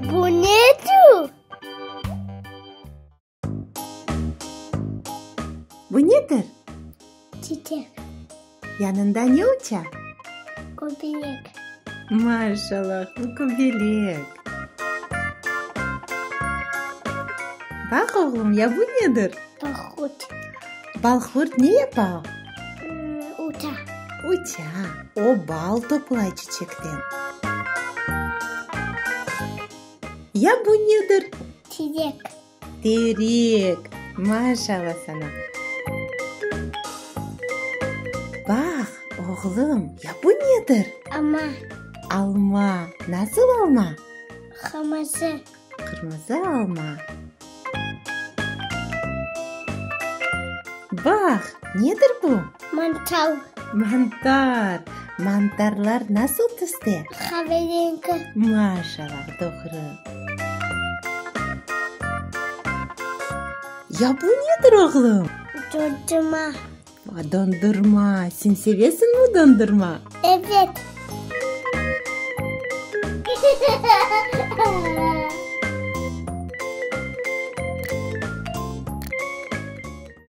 Bu nedir? Bu nedir? Çiçek. Yanında ne uça? Köbelek. Maşallah, bu köbelek. Baq, oğlum, ya bu nedir? Balqurt. Balqurt ne yapa? Uça. Uça. O, bal toplay çiçekten. Ya bu nedir? Terek. Terek. Maşallah saña. Baq, oğlum, ya bu nedir? Alma. Alma. Nasıl alma? Qırmızı. Qırmızı alma. Baq, nedir bu? Mantar. Mantar. Mantarlar nasıl tüste? Qaverenki. Maşallah, doğru. Ya bu nedir, oğlum? Dondurma. Dondurma. Sen sevesiñmi dondurma? Ebet.